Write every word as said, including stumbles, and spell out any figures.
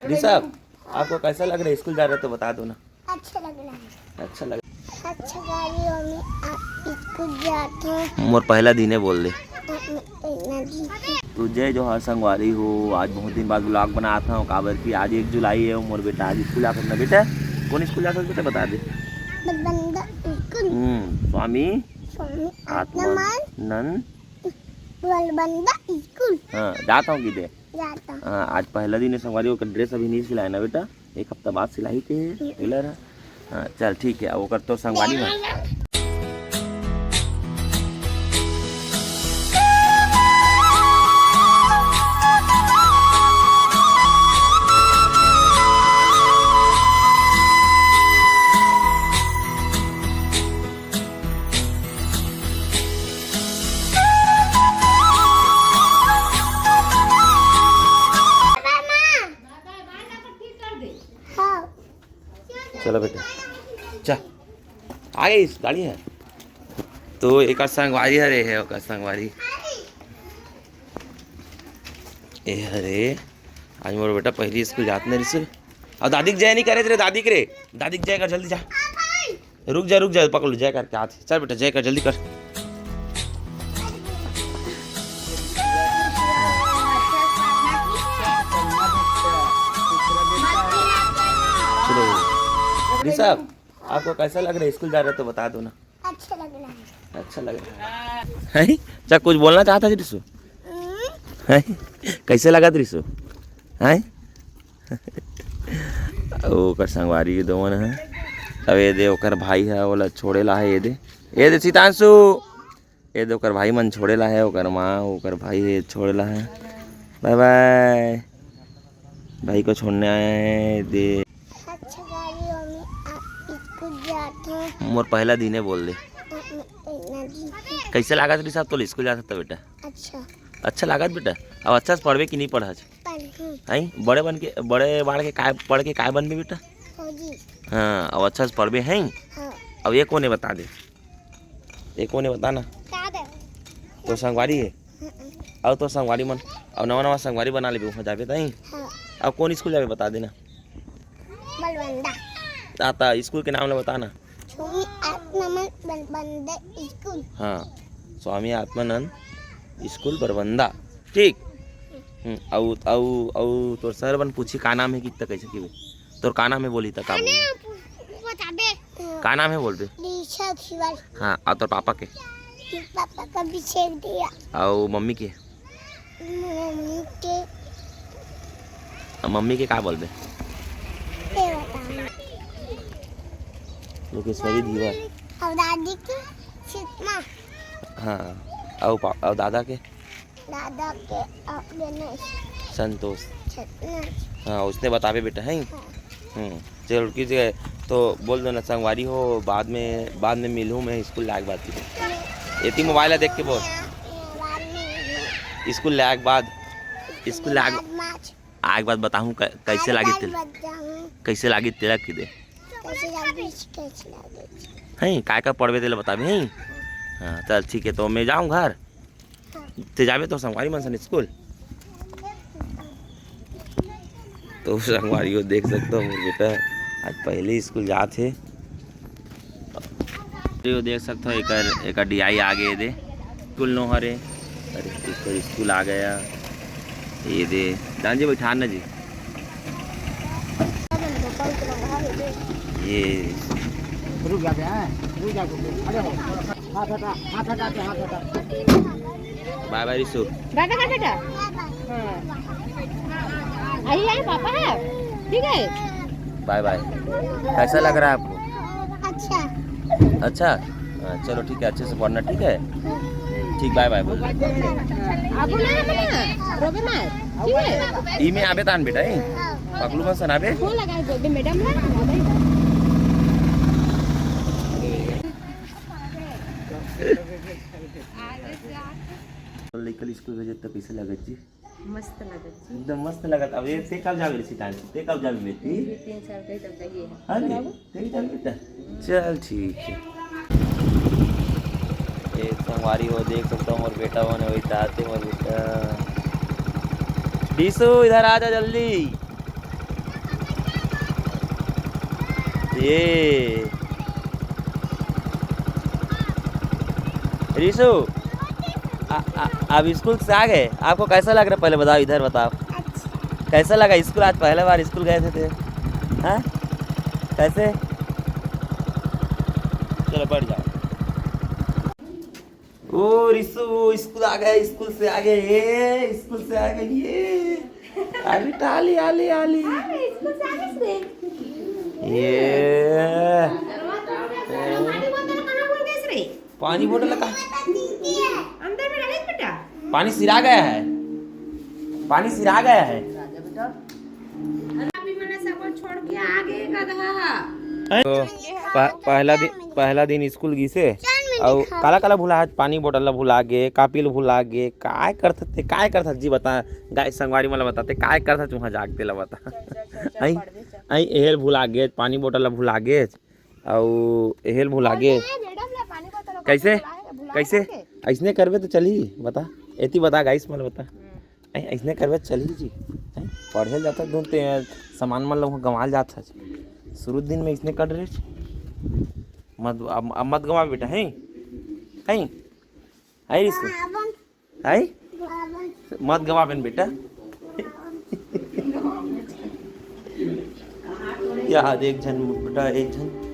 ऋषभ, आपको कैसा लग रहा है स्कूल जा रहे तो बता दो ना। अच्छा लग रहा है। अच्छा लग अच्छा गाड़ी में आप स्कूल जाते हैं। मोर पहला दिन है बोल दे। इतना दिन है। तो जय जोहार संगवारी हो, आज बहुत दिन बाद व्लॉग बनात हूँ, काबर कि आज एक जुलाई है। मोर बेटा आज स्कूल जात ना बेटा, कौन स्कूल जात बेटा बता दे। बलबंदा स्कूल। हम्म, स्वामी स्वामी आत्मानंद। आत्मानंद। बलबंदा स्कूल। हाँ, जात हूँ कि दे। जाता हूँ। हाँ, आज पहला दिन है संगवारी, ओकर ड्रेस अभी नहीं सिलाए ना बेटा, एक हफ्ता बाद सिलाई के है, टेलर है। हाँ, चल ठीक है, अब ओकर तो संगवारी में। हाँ। चलो बेटा, जा, आ गई इस गाड़ी है। तो एक संगवारी हरे है, ओकर संगवारी। ए हरे, आज मोर बेटा पहली स्कूल जात नहीं रिसु। अब दादी के जय नहीं करे रे, दादी के रे, दादी के जय कर जल्दी जा। रुक जा, रुक जा, पकड़ लो, जय करके हाथ। चल बेटा, जय कर, जल्दी कर। चलो, ऋषभ, आपको कैसा लग रहा है स्कूल जा रहे तो बता दो ना। अच्छा लग रहा है। अच्छा लग रहा है। हैं? अच्छा, कुछ बोलना चाहता है ऋषु? हम्म। हैं? कैसे लगा ऋषु? हैं? ओकर संगवारी के दोवन है। अब ये दे, ओकर भाई है, ओला छोड़े ला है, ये दे। ये दे सीतांशु, ये दे, ओकर भाई मन छोड़े ला है, ओकर माँ, ओकर भाई है, छोड़े ला है। बाय बाय। भाई को छोड़ने आए हैं, ये दे। अच्छा गाड़ी में आप स्कूल जाते हैं। मोर पहला दिन है बोल दे। इतना दिन है। कैसे लागत रही साहब तो स्कूल जाता था बेटा? अच्छा। अच्छा लागत बेटा? अब अच्छा से पढ़बे कि नहीं पढ़ा? पढ़, हम्म। हैं? बड़े बन के, बड़े बाढ़ के काय, पढ़ के काय बनबे बेटा? फौजी। हाँ, अब अच्छा से पढ़बे हैं? हाँ। अब ये कौन है बता दे, ये कौन है बता ना। का दे? तो संगवारी है? हम्म। अब तो संगवारी मन, अब नवा नवा संगवारी बना लेबे, वहाँ जाबे तहीं। हाँ। अब कौन स्कूल जाबे बता देना। बलवंदा। ताता, स्कूल के नाम ला बता ना। स्वामी आत्मानंद बलबंदा स्कूल। हाँ, स्वामी आत्मानंद स्कूल बरबंदा। ठीक। हम्म, अउ, अउ, अउ तोर सर बन पूछी का नाम है, कितना कैसे की बे? तोर का नाम है बोली त का बोली? बताबे। का नाम है बोल बे? ऋषभ शिवाल। हाँ, अउ तोर पापा के? पापा का अभिषेक दिया। अउ मम्मी के? मम्मी के। अब मम्मी के का बोलबे? ये बताना। लोकेश्वरी धीवर। और दादी के सुषमा। हाँ, और पा-, और दादा के? दादा के, अ, गणेश। संतोष। संतोष। हाँ, उसने बताबे बेटा, हैं? हाँ। हम्म, चलो, रुकी जाए, तो बोल दो ना, संगवारी हो, बाद में, बाद में मिलूँ मैं स्कूल लाए के बाद। एती मोबाइल ला देख के बोल। बाद में मिलूँ। स्कूल लाए के बाद, स्कूल लाए के बाद, आए के बाद बताहूँ कै-, कैसे आए लागी बाद तेला, बताहूँ। कैसे लागी तेला की दे। कैसे लागी, कैसे लागी। हैं, काय का पढ़बे तेला बताबे, हैं? हाँ, चल ठीक है, तो मैं जाऊँ घर। ते जाबे तो संगवारी मन सन स्कूल। तो संगवारी हो देख सकते हो, मोर बेटा आज पहले स्कूल जात हे। तो देख सकते हो, एकर, एकर डियाई आ गए दे। स्कूल नो हरे, अरे, एकर स्कूल आ गया। ये दे, दान जी बैठा ना जी। ये रुक जा बे, हाँ, रुक जा, रुक जा। अरे हो, हाथ हटा, हाथ हटा के, हाथ हटा। बाय बाय रिशु। बाय बाय कर बेटा। हाँ। आई है पापा है, ठीक है। बाय बाय। कैसा लग रहा है आपको? अच्छा। अच्छा? हाँ, चलो ठीक है, अच्छे से पढ़ना, ठीक है? ठीक, बाय बाय बोल। अब ना, अब ना, रोबे मत, ठीक है? ई में आबे तान बेटा, ए? पकलू मत सन आबे। फोन लगा दे, दे मैडम ना। लइका ल स्कूल भेजे त कैसे लगत जी? मस्त लगत जी। एकदम मस्त लगत। अब ये ते कब जाबे रे सीतांशी? ते कब जाबे बेटी? ये तीन साल के तब जाइए। अरे, बाबू? ते कब जाबे बेटा? चल ठीक है। ये संगवारी हो देख सकते हो, मोर बेटा होने वही दाते मोर बेटा। डीसू इधर आ जा जल्दी। ये रिशु, आ, आ, आप स्कूल से आ गए, आपको कैसा लग रहा है? पहले बताओ, इधर बताओ, कैसा लगा स्कूल? आज पहले बार स्कूल गए थे, थे? हाँ, कैसे? चलो, बैठ जाओ। ओ रिशु, स्कूल आ गए, स्कूल से आ गए, ये स्कूल से आ गए, ये आली टाली, आली, आली। ये पानी बोतल का, अंदर में रहे बेटा। पानी सिरा गया है, पानी सिरा गया है। अभी मैंने सब छोड़ के आ गए, गधा। तो पह-, पहला दिन, पहला दिन स्कूल गिसे। अउ काला काला भुला, पानी बोतल ला भुला गे, कापी ला भुला गे, काय करथस ते, काय करथस जी बता, गाय संगवारी मन ला बता, ते काय करथस उहाँ जाके, ते ला बता। आई, आई, एहर भुला गे, पानी बोतल ला भुला गे, अउ एहर भुला गे। कैसे? कैसे? ऐसने करबे तो चलही, बता, एती बता गाइस मन ला बता। ऐ-, अइसने करबे चलही जी। हैं? पढ़े ल जाथस धुन ते सामान मन ल उहाँ गंवा ल जाथस। शुरू दिन में अइसने कर रहे। मत, अब, अब मत गंवा बेटा, हैं? हैं? हैं रिशु? हैं? मत गंवा बेन बेटा। यार एक झन बेटा, एक झन